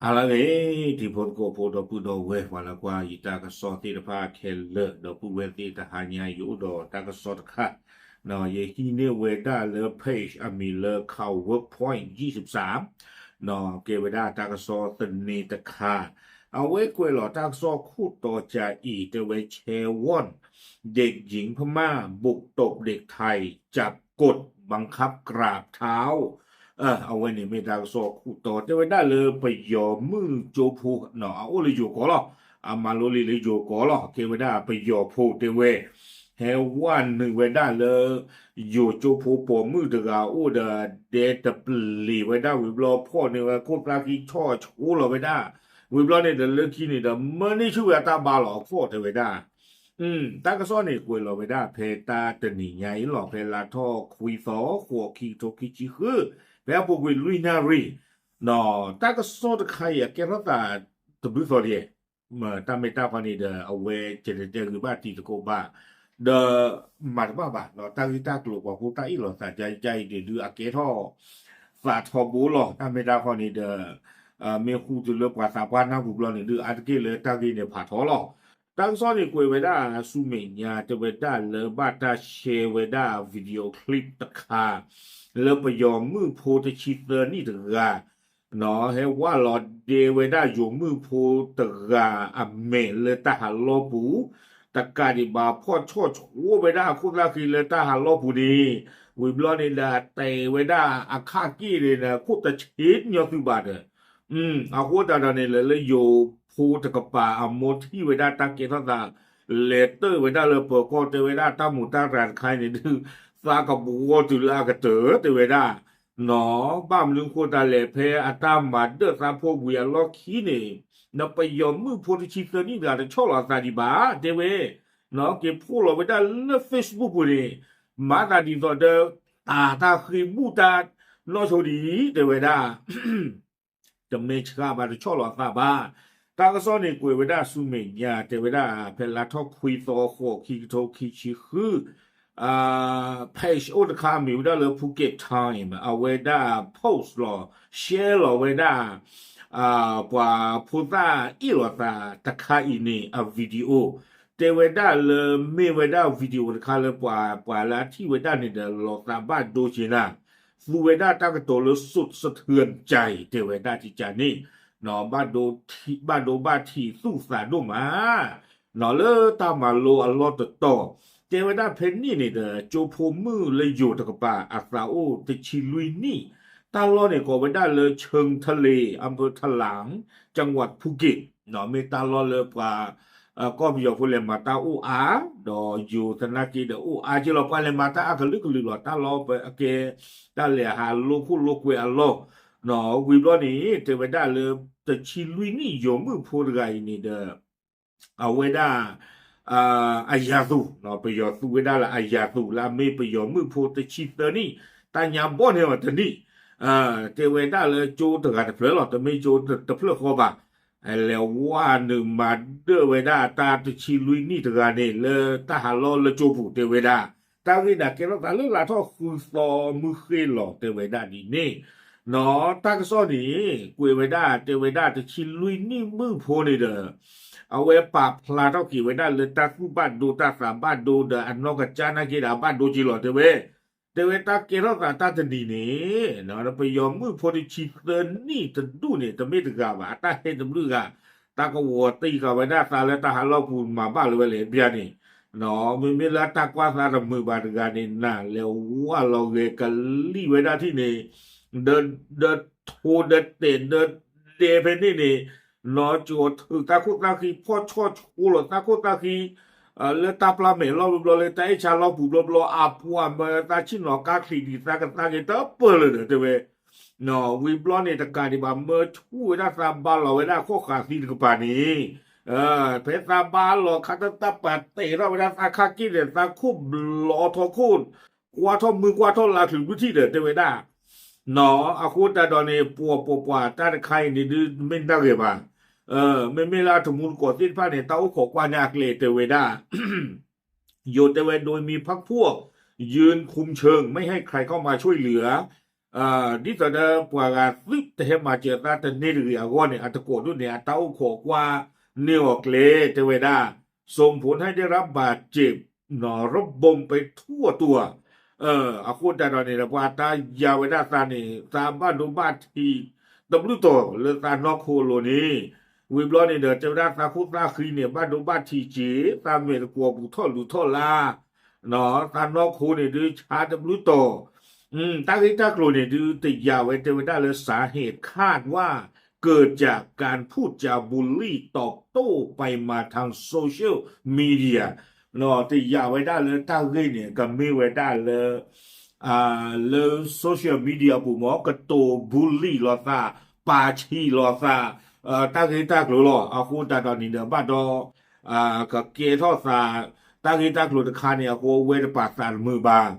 အလါဂ့ၤ တံၤဖိသကိးဖိဒီပုၢ်ဒီဝဲၢ် ပှၤလၢကွၢ်ယတၢ်ကစီၣ်သ့ၣ်တဖၣ်ခဲလၢာ် ဒီပုၢ်ဝဲၢ်သ့ၣ်တဟါညါ ယအိၣ်ဒီးတၢ်ကစီၣ်တခါ, ယဟံးန့ၢ်ဝဲဒၣ်လၢ page အမံၤလၢ Coward Point ယံာ်စၢ်စၢ်, ကဲဝဲဒၣ်တၢ်ကစီၣ်သန့တခါ, အဝဲကွဲးလီၤတၢ်ကစီၣ်ခိၣ်တီကၠၤအံၤ တဲဝဲ แชร์ว่อน เด็กหญิงพม่าบุกตบเด็กไทย จับกดบังคับกราบเท้า အဝဲန့ၣ်မ့ၢ်တၢ်ကစီၣ်ခိၣ်တီ တဲဝဲဒၣ်လၢပယီၤမုၣ်ကၠိဖိ အအိၣ်လၢယိၤကီၢ်လီၤ. အမၤလိလံာ်လၢယိၤကီၢ်လီၤ. ကဲဝဲဒၣ်ပယီၤဖိတဲဝဲ ဟဲဝဲနုာ်ဝဲဒၣ်လၢ ယိၤကၠိဖိပိာ်မုၣ်တဂၤအိၣ်ဒီး ဒဲတပျ့ၤဝဲဒၣ်ဝံၤဘျီ ဖီၣ်န့ၢ်ဝဲခိၣ်သၣ်ဃံဆီၣ်ဆိလီၤဝဲဒၣ်, ဝံၤဘျီန့ၣ်ဒီးလၢခံန့ၣ်ဒီး မၢန့ၢ်ဆူၣ်ဝဲအတၢ်ဘါလီၤအဖီၣ်တဲဝဲဒၣ် တၢ်ကစီၣ်န့ၣ်ကွဲးလီၤဝဲဒၣ်ဖဲတၢ်တနံၤညါအံၤလီၤ ဖဲလါထီၣ်ခွံသီ ဃိး ခံကထိခံဆံဃု, ဖဲအပူၤကွံာ်လွံၢ်နၣ်ရံၣ်, တၢ်ကစီၣ်တခါအံၤအကဲထီၣ်သးတဘျုးသီဒံး, တၢ်မ့ၢ်တၢ်ခီန့ၣ်ဒီး အဝဲကတဲတဲဂ့ၤဘၣ်တံၤသကိးဘၣ်, ဒီးမၤတဘၣ်ဘၣ် တၢ်ဂ့ၢ်တၢ်ကျိၤပှၤဖိတၢ်အ့ၣ်လိာ်သးကါကါအံၤန့ၣ်ဒုး အကဲထီၣ်သးထီဘိလီၤ. တၢ်မ့ၢ်တၢ်ခီန့ၣ်ဒီး မ့ၢ်ဃူတုၤလၢပှၤသးပှၢ်နၢ်ပူၤဘျီန့ၣ်ဒုး အါတက့ၢ်လၢတၢ်ဂ့ၢ်န့ၣ်ဖးထီလီၤ. တၢ်ကစီၣ်န့ၣ်ကွဲးဝဲဒၣ်ဆူမဲာ်ညါ တဲဝဲဒၣ်လၢဘၣ်တၢ် share ဝဲဒၣ် video clip တခါ လၢပယီၤမုၣ်ဖိတဆံသၢနံၣ်တဂၤ ဟဲဝဲလီၤဒဲဝဲဒၣ်ယိၤမုၣ်ဖိတဂၤအမဲာ်လၢတၢ်ဟးလီၢ်ပူၤ, တကးဒံးဘၣ်ဖီၣ်ဆီၣ်ဆိဝဲဒၣ်အခိၣ်သၣ်ဃံလၢတၢ်ဟးလီၢ်ပူၤန့ၣ်, ဝံၤဘျီန့ၣ်ဒီးတဲဝဲဒၣ်အခါက့ၢ်န့ၣ်ဒီး ခိၣ်တဆ့ညီသုဘၣ်ဒီး အဃိသတးဒီးန့ၣ် လၢလၢယိၤဖိတကပၤအမိၢ်ထံၣ်ဝဲဒၣ်တၢ်ကဲထီၣ်သး လဲၤတၢၢ်ဝဲဒၣ်လၢပၢၤကီၢ် တဲဝဲဒၣ်တၢ်မူးတၢ်ရၤတခါအံၤန့ၣ်ဒုး သးကဘှီတုၤလၢအကတၢၢ် တဲဝဲဒၣ်, ဘၣ်မနုၤဃိသတးလဲၣ် ဖဲအတၢ်မၤဒၢၣ်သးဖိဝံၤအလီၢ်ခံန့ၣ် နပယီၤမုၣ်ဖိတဆံသၢနံၣ်တဂၤတဆီၣ်လီၤအသးဒံးဘၣ် တဲဝဲ, က့ၤဖှိၣ်လီၤဝဲဒၣ်လၢ Facebook ပူၤန့ၣ် မၤသးဒ်သိးဒီး တၢ်တၢ်ဃ့ဘူၣ်တၢ်နီၢ်ဆိဒံး တဲဝဲဒၣ် တမ့ၢ်ဆှးဘၣ်တဆီၣ်လီၤအသးဘၣ်. တၢ်ကစီၣ်န့ၣ်ကွဲးဝဲဒၣ်ဆူမဲာ်ညါ တဲဝဲဒၣ် ဖဲလါထီၣ်ခွံသီ ဃိး ခံကထိခံဆံဃု page အိၣ်တခါမ့ၢ်ဝဲဒၣ်လၢ Phuket Times အဝဲဒၣ် post လီၤ share လီၤဝဲဒၣ် ပှၤဖိသၣ်အ့ၣ်လိာ်သးတခါအံၤန့ၣ် အ video တဲဝဲဒၣ်လၢမ့ၢ်ဝဲဒၣ် video တခါလၢပှၤ ပှၤလၢအထံၣ်ဝဲဒၣ်န့ၣ်ဒီး လီၤသးဘၣ်ဒိက့ၤနၤ သူဝဲဒၣ်တၢ်ကတိၤလၢ สุดสะเทือนใจ တဲဝဲဒၣ်ကကန့ၣ် ဘၣ်ဒိဘၣ်ထံးသူၣ်သးဒိၣ်မး လၢတၢ်မၤလိအလီၢ်တတီၤ တဲဝဲဒၣ်ဖဲန့ၣ်န့ၣ်ဒီး ကၠိဖိမုၣ်လၢယိၤတကပၤ အသးအိၣ်တဆံလွံၢ်နံၣ် တၢ်လီၢ်န့ၣ်ကိးဝဲဒၣ်လၢ เชิงทะเล อำเภอถลาง จังหวัดภูเก็ต မ့ၢ်တၢ်လီၢ်လၢပှၤ ကီၢ်ပယီၤဖိလဲၤမၤတၢ်အိၣ်အါ ဒီးယိၤသနာ်က့ဒီးအိၣ်အါက့လီၤ ပှၤလဲၤမၤတၢ်အါကလုာ်ကလုာ်လီၤ တၢ်လီၢ်ပကဲ တၢ်လဲၤဟးလိခိၣ်လိကွဲအလီၢ် ဝံၤဘျီန့ၣ် တဲဝဲဒၣ်လၢ တဆံလွံၢ်နံၣ်ယိၤမုၣ်ဖိတဂၤအံၤန့ၣ်ဒီး အဝဲဒၣ် အယၤသူၣ် ပယီၤသူဝဲဒၣ်လၢအယၤသူၣ်လၢအမ့ၢ်ပယီၤမုၣ်ဖိတဆံသၢနံၣ် တၢ်ညါဘီၣ်န့ၢ်အီၤတနံၣ် တဲဝဲဒၣ်လၢကၠိတဂၤတဖျၢၣ်လီၤ တမ့ၢ်ကၠိတဖျၢၣ်ဃီဘၣ် လဲၤဝဲနုာ်မၤဒၢၣ်ဝဲဒၣ်တၢ်တဆံလွံၢ်နံၣ်တဂၤန့ၣ် လၢတၢ်ဟးလီၢ်လၢကၠိပူၤတဲဝဲဒၣ် တၢ်ဂ့ၢ်ဒၣ်ကဲထီၣ်သးလၢလါထီၣ်ဃုသီမုၢ်ဃ့ၢ်လီၤတဲဝဲဒၣ်ဒ်န့ၣ် တၢ်ကစီၣ်န့ၣ် ကွဲးဝဲဒၣ်တဲဝဲဒၣ်တဆံလွံၢ်နံၣ်မုၣ်ဖိန့ၣ်ဒီး အဝဲပာ်ဖျါထီၣ်က့ၤဝဲဒၣ်လၢတၢ်သူၣ်ဘၣ်ဒိတၢ်သးဘၣ်ဒိဒီးအနီၢ်ကစၢ်နာ်က့ဒီးအဘၣ်ဒိက့လီၤတဲဝဲ တဲဝဲတၢ်ကဲထီၣ်သးတၢ်တနံၤန့ၣ် ပယီၤမုၣ်ဖိတဆံသၢနံၣ်တဒူၣ်န့ၣ် တမ့ၢ်တဂၤဘၣ် အတၢ်ဟဲတဘျုးဂၤ တၢ်ကဝီၤတံၢ်ဃာ်ဝဲဒၣ်သးလၢတၢ်ဟးလီၢ်ပူၤမၤဘၣ်လၢၤဝဲလဲၣ်ဘၣ်န့ၣ် မ့မ့ၢ်လၢတၢ်ကွၢ်သးတမုာ်ဘၣ်တဂၤန့ၣ် နၤလဲၤဝဲလီၤဂဲၤကလံၣ်ဝဲဒၣ်ထံၣ်န့ၣ် ဒီးထိဒီးတဲာ်ဒီးဒဲဖဲန့ၣ်န့ၣ် နီၢ်ကၠီၤထုးတၢ်ခိၣ်သၣ်ဃံ ဖီၣ်ဆီၣ်ဆိလိာ်သးခိၣ်သၣ်ဃံ လၢတၢ်ပျၢ်မဲာ်လီၢ်ဘျီဘျီ လၢတၢ်အဲၣ်ဆါလီၢ်ပူၤဘျီဘျီ အပှၤမၢသးဆ့ၣ်နီၤကါချံးဒံးသးကသါက့ၤတပၢၢ်လၢာ်ဒီးတဲဝဲ ဝံၤဘျီန့ၣ် တကးဒံးဘၣ် မၢဆူၣ်ဝဲဒၣ်သးဘါလီၤဝဲဒၣ်ခီၣ်ဃာ်သံတကပၤန့ၣ် ဖဲသးဘါလီၤခါတၢ်တၢ်ပာ်တဲာ်ထီၣ်ဝဲဒၣ်သးခါက့ၢ်န့ၣ် သးခိၣ်ဘျီထီၣ်ခိၣ် ကွၢ်ထီၣ်မုၢ်ကွၢ်ထီၣ်လါချုးဘျုးထံၣ်ဒီးတဲဝဲဒၣ် အဃိသတးဒီးန့ၣ် ပှၤပှၤပှၤတၢ်တခါအံၤန့ၣ်ဒုးမ့ၢ်နၢ်ဂ့ၤဘၣ် မ့မ့ၢ်လၢအတမူတကိးသ့ၣ်တဖၣ်န့ၣ် တၢ်အိၣ်ခိးကွၢ်ညါအကျဲတဲဝဲဒၣ် ယိၤတဲဝဲ โดยมีพรรคพวกยืนคุมเชิงไม่ให้ใครเข้ามาช่วยเหลือ ဒ်သိးဒီးပှၤဂၤသုတဟဲမၤစၢၤသးတန့ၢ်တဂ့ၤအဂီၢ်န့ၣ် အတကိးဒိၣ်န့ၣ် အတၢ်အိၣ်ခိးကွၢ်န့ၢ်အီၤကျဲ တဲဝဲဒၣ် ส่งผลให้ได้รับบาดเจ็บ ระบมไปทั่วตัว အဃိသတးဒီးန့ၣ်ဒီး ပှၤတၢ်ယၤဝဲဒၣ်သးန့ၣ် သးဘၣ်ဒိဘၣ်ထံး တဘျုးတီၤလၢသးနီၢ်ခိအလိၤန့ၣ်, ဝံၤဘျီန့ၣ်ဒီး တဲဝဲဒၣ်သးခိၣ်သးဃံန့ၣ် ဘၣ်ဒိဘၣ်ထံးစ့, သးမဲာ်သကိးပူၤထီၣ်လူၤထီၣ်လါ, သးနီၢ်ခိန့ၣ်ဒုးဆါတဘျုးတီၤ, တၢ်ဂ့ၢ်တၢ်ကျိၤန့ၣ်ဒုးတယာ်ဝဲ တဲဝဲဒၣ်လၢ สาเหตุคาดว่าเกิดจากการพูดจาบูลลี่ตอบโต้ไปมาทางโซเชียลมีเดีย တယာ်ဝဲဒၣ်လၢတၢ်ဂ့ၢ်န့ၣ် ကမ့ၢ်ဝဲဒၣ်လၢ လၢ social media အပူၤမ့ၢ် ကတိၤ bully လိာ်သး, ပာ်ဆံးလိာ်သး, တၢ်ဂ့ၢ်တၢ်ကျိၤလီၤ. အဃိသတးဒီးန့ၣ်ဒီး ဘၣ်ဒီး ကကဲထီၣ်သး တၢ်ဂ့ၢ်တၢ်ကျိၤတခါန့ၣ် အဃိဝဲတပာ်သးတမုာ်ဘၣ်,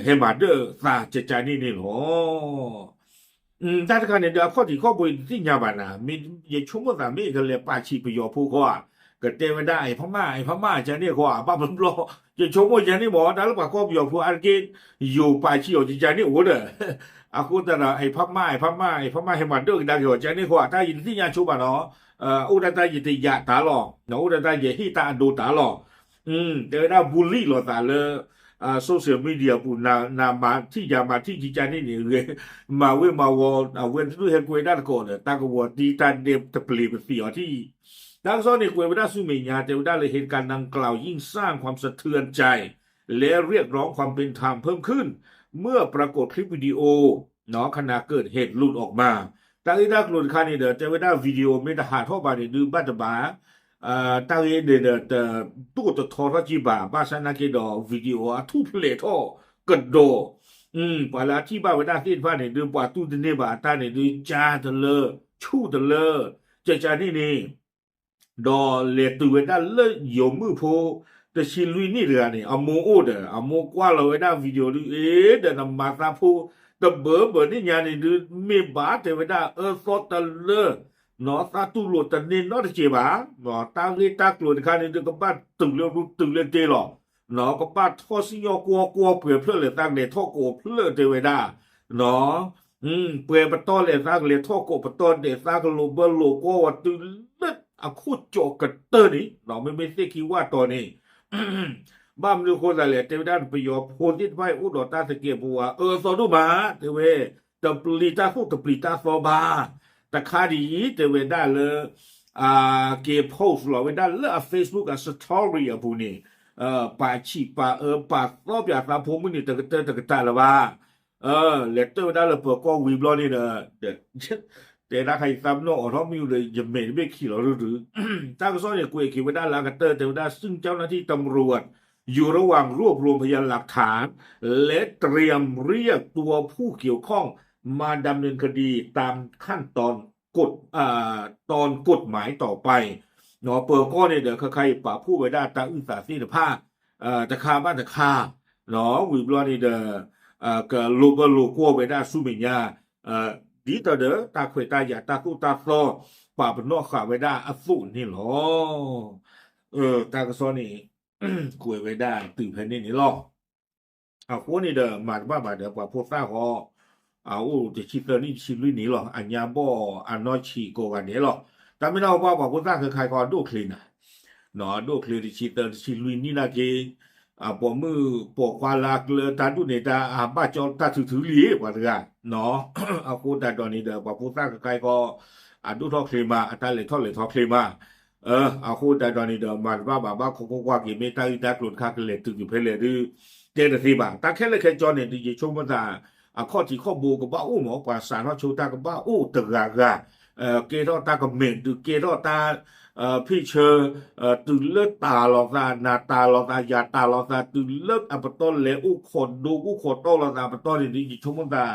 ဟဲမၤဒၢၣ်သးကကန့ၣ်န့ၣ်လီၤ. တၢ်တခါန့ၣ်ဒီး အခီၣ်ထံးခီၣ်ဘိတသ့ၣ်ညါဘၣ်နၤ, မ့ၢ်ယဆိကမိၣ်သးမ့ၢ်ကလဲၤပာ်ဆံးပယီၤဖိဃီဧါ, ကတဲဝဲဒၣ် အဲ ဖမၣ် အဲ ဖမၣ် ကန့ၣ်ဃီဧါ, ဘၣ်ဘျီဘျီ ယဆိကမိၣ်ကန့ၣ်မ့ၢ် တၢ်လၢပှၤကီၢ်ပယီၤဖိအါတက့ၢ် ယိၤပာ်ဆံးအီၤကကန့ၣ်အိၣ်ဒီး အဃိသတးဒီး အဲ ဖမၣ် အဲ ဖမၣ် အဲ ဖမၣ် ဟဲမၤဒၢၣ်ကဒါက့ၤအီၤကန့ၣ်ဃီဧါ, တၢ်ယတသ့ၣ်ညါဆိဘၣ်နီၤ, အိၣ်ဒၣ်တၢ်ယတယာ်တၢ်လီၤ, အိၣ်ဒၣ်တၢ်ယဟ့ၣ်တၢ်အဒိတၢ်လီၤ. တဲဝဲဒၣ် bully လိာ်သးလၢ social media ပူၤ နမၤထံၣ်ယၤမၤထံၣ်ကကန့ၣ်န့ၣ် မၤဝ့ၢ်မၤဝီၤ အဝဲတဒူၣ်ဟဲကွဲဒၣ်တကိးဒီး တၢ်ကဝီၤတံၢ်တၢ်ဒဲတပျ့ၤပသံးအီၤထံၣ်, တၢ်ကစီၣ်န့ၣ်ကွဲးဝဲဒၣ်ဆူမဲာ်ညါ တဲဝဲဒၣ်လၢ เหตุการณ์ดังกล่าวยิ่งสร้างความสะเทือนใจและเรียกร้องความเป็นธรรมเพิ่มขึ้น เมื่อปรากฏคลิปวิดีโอขณะเกิดเหตุหลุดออกมา တၢ်ဂ့ၢ်တၢ်ကျိၤတခါန့ၣ်ဒီး တဲဝဲဒၣ် video မ့ၢ်တဟးထီၣ်ဘၣ်န့ၣ်ဒုးဘၣ်တဘၣ်, တၢ်ဂ့ၢ်န့ၣ်ဒီး တဒိၣ်တထီထီၣ်က့ဘၣ်, ဘၣ်ဆၣ်နာ်က့ဒီး video အထူၣ်ဖျဲးထီၣ်ကဒီး, ပှၤလၢအထံၣ်ဘၣ်ဝဲဒၣ်သ့ၣ်တဖၣ်န့ၣ်ဒုး ပှၤတူၢ်တန့ၢ်ဘၣ်အတၢ်န့ၣ်ဒုး ကၢ်တလၢ ဆူၣ်တလၢ ကကန့ၣ်န့ၣ် ဒီးလဲၤတုၤဝဲဒၣ်လၢယိၤမုၣ်ဖိ တဆံလွံၢ်နံၣ်တဂၤန့ၣ် အမိၢ်အိၣ်ဒီး အမိၢ်ကွၢ်လီၤဝဲဒၣ် video ဒုး အ့ ဒီးနမၤသးဖိတဘၢဘၢန့ၣ်ညါန့ၣ်ဒုး မ့ၢ်ဘၣ်တဲဝဲဒၣ်အၢသီတလၢ သးတူၢ်လိာ်တန့ၢ်နီတစဲးဘၣ်, တၢ်ဂ့ၢ်တၢ်ကျိၤတခါန့ၣ်ဒုး ကဘၣ်တုၤလၢရူတုၤလၢတ့လီၤ, ကဘၣ်ထီၣ်စံၣ်ညီၣ်ကွီၢ်ကွီၢ်ပှဲၤဖျၢၣ်လဲၣ် သးကလဲၤထီၣ်ကိးဖျၢၣ်တဲဝဲဒၣ် ပှဲၤပတီၢ်လဲၣ် သးကလဲၤထီၣ်ကိးပတီၢ်ဒဲး သးကလိာ်ဘၢလိာ်ကွီၢ်ဝဲတုၤလၢအခိၣ်ကၠီးကတၢၢ်န့ၣ် မ့မ့ၢ်သ့ၣ်ခံဝၣ်တီၤန့ၣ် ဘၣ်မနုၤအဃိသတးလဲၣ် တဲဝဲဒၣ်ပယီၤဖိသ့ၣ်တဖၣ်အံၤအိၣ်ဒီးတၢ်သကဲးပဝးအၢသီဒိၣ်မး တဲဝဲ တပျံၤတၢ်သိၣ်တပျံၤတၢ်သီဘၣ်, တခါဒ်အံၤ တဲဝဲဒၣ်လၢ က့ၤ post လီၤဝဲဒၣ်လၢအ Facebook အ story အပူၤန့ၣ် ပာ်ဆံးပာ်အၢပာ်သီပၠးသးဖိမုၢ်န့ၣ် တကတၢၢ်တကတၢၢ်လၢၤဘၣ် လဲၤတၢၢ်ဝဲဒၣ်လၢပၢၤကီၢ်ဝံၤဘျီန့ၣ်ဒီး တဲဒၣ်ခါအံၤသးပ့ၤနီၣ်အိးထီၣ်မ့ၣ်အူဒီး ယမဲာ်တဘ့ၣ်ခံးလီၤဒုးဒုး တၢ်ကစီၣ်န့ၣ်ကွဲးက့ၤဝဲဒၣ်လၢအကတၢၢ်တဲဝဲဒၣ် ซึ่งเจ้าหน้าที่ตำรวจอยู่ระหว่างรวบรวมพยานหลักฐานและเตรียมเรียกตัวผู้เกี่ยวข้องมาดำเนินคดีตามขั้นตอนกฎ ตอนกฎหมายต่อไป ပၢၤကီၢ်န့ၣ်ဒီး ခဲခါအံၤပာ်ဖှိၣ်ဝဲဒၣ်တၢ်အုၣ်သးသ့ၣ်တဖၣ် တခါဘၣ်တခါ ဝံၤဘျီန့ၣ်ဒီး ကလိာ်ဘၢလိာ်ကွီၢ်ဝဲဒၣ်ဆူမဲာ်ညါ ဒ်သိးဒီးတၢ်ခွဲးတၢ်ယာ်တၢ်သိၣ်တၢ်သီ ပာ်ပနီၣ်ဃာ်ဝဲဒၣ်အသိးန့ၣ်လီၤ. တၢ်ကစီၣ်န့ၣ် ကွဲးဝဲဒၣ်တုၤဖဲန့ၣ်န့ၣ်လီၤ. အဃိန့ၣ်ဒီး မၤတဘၣ်ဘၣ်ဒီး ပှၤဖိသၣ်ဃီ အအိၣ်တဆံသၢနံၣ်တဆံလွံၢ်နံၣ်လီၤ. အညါဘီၣ်အနီၢ်ဆံးကိးဂၤဒဲးလီၤ. တၢ်မ့ၢ်နီၢ်ပှၢ်ပှၤဖိသၣ်ခဲခါခီ အဒိၣ်ချ့နၤ, အဒိၣ်ချ့တဆံသၢတဆံလွံၢ်နံၣ်နာ်က့ အပိာ်မုၣ်ပိာ်ခွါလၢအကျၢၤတၢ်ဒူၣ်န့ၣ် တၢ်အဘၣ်ကၠီတၢ်ထုးထုးလံ ပှၤတဂၤ အဃိသတးဒီးန့ၣ်ဒီး ပှၤဖိသၣ်ခဲခါခီ အဒိၣ်ထီၣ်ချ့မး အတၢ်လဲၤထီၣ်လဲၤထီချ့မး အဃိသတးဒီးန့ၣ်ဒီး မၤတဘၣ်ဘၣ် ဘၣ်ခိးခိၣ်ကွၢ်က့ၤ မ့ၢ်တၢ်ဂ့ၢ်တၢ်ကျိၤတခါကလဲၤတုၤက့ၤဖဲလဲၣ်ဒုး တဲတသ့ဘၣ်. တၢ်ခဲလၢာ်ခဲဆ့န့ၣ် ဒုးယဆိကမိၣ်သး အခီၣ်ထံးခီၣ်ဘိကဘၣ်အိၣ်မး ပှၤစးထီၣ်ဆိတၢ်ကဘၣ်အိၣ်တဂၤဂၤ ကဲထီၣ်တၢ်ကမဲာ်ဒုး ကဲထီၣ်တၢ် ဖ့ၣ်ဆၢ တုၤလၢတၢ်လိာ်သး နၤတၢ်လိာ်သး ယၤတၢ်လိာ်သး တုၤလၢအပတီၢ်လဲၤအိၣ်ခိးဒိအိၣ်ခိးတီၢ်လိာ်သးပတီၢ်န့ၣ်ဒုး ယဆိကမိၣ်သး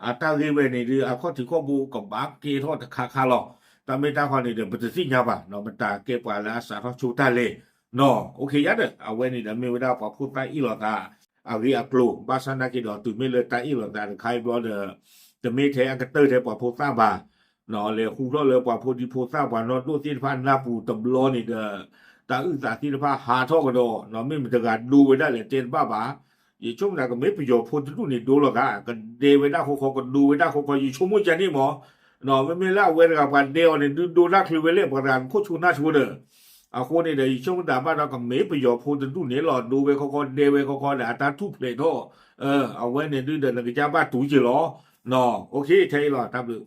အတၢ်ဂ့ၢ်ဝဲန့ၣ်ဒုး အခီၣ်ထံးခီၣ်ဘိကဘၣ်ကဲထီၣ်တခါခါလီၤ. တၢ်မ့ၢ်တၢ်ခီန့ၣ်ဒီး ပတသ့ၣ်ညါဘၣ် ပတၢ်ကဲပှၤလၢအစးထီၣ်ဆိတၢ်လဲၣ် နီၢ် အိၣ်ခ့ယါဒီး အဝဲန့ၣ်ဒီးမ့ၢ်ဝဲဒၣ်ပှၤဖိသၣ်အ့ၣ်လိာ်သး အဂ့ၢ်အကျိၤ ဘၣ်ဆၣ်နာ်က့ဒီး တုၤမ့ၢ်လၢတၢ်အ့ၣ်လိာ်သးတခါအံၤဘျီဒီး တမ့ၢ်ထဲအကတၢၢ်ထဲပှၤဖိသၣ်ဘၣ် လဲၤဃူထီၣ်လၢပှၤဖိဒံဖိသၣ်ပှၤနီၢ်ဒိၣ်သ့ၣ်တဖၣ်နၢ်ပူၤတဘျီန့ၣ်ဒီး တၢ်အုၣ်သးသ့ၣ်တဖၣ်ဟးထီၣ်ကဒီး မ့ၢ်မတဂၤဒိဝဲဒၣ်လဲၣ်တဲတဘၣ်ဘၣ် ယဆိကမိၣ်သးကမ့ၢ်ပယီၤဖိတဒူၣ်န့ၣ်ဒိလီၤဂာ်, ကဒဲဝဲဒၣ်ဃီဃီ ကဒိဝဲဒၣ်ဃီဃီ ယဆိကမိၣ်ကန့ၣ်မး, မ့မ့ၢ်လၢအဝဲတဂၤပှၤဒဲအီၤန့ၣ် ဒုးဒိတၢ်ချုးဝဲလဲၣ် ပှၤတဂၤတခိၣ်ဆိနၢ်ဆိဒီး, အဃိန့ၣ်ဒီး ယဆိကမိၣ်သးဘၣ်ဒီးကမ့ၢ်ပယီၤဖိတဒူၣ်န့ၣ်လီၤ ဒိဝဲဃီဃီ ဒဲဝဲဃီဃီဒီး အတၢ်ထူၣ်ဖျဲးထီၣ်, အဝဲန့ၣ်ဒုးဒီးနကစၢ်ဘၣ်တူၢ်က့ၤလီၤ, ခဲအံၤလီၤ တၢ်ဘျုး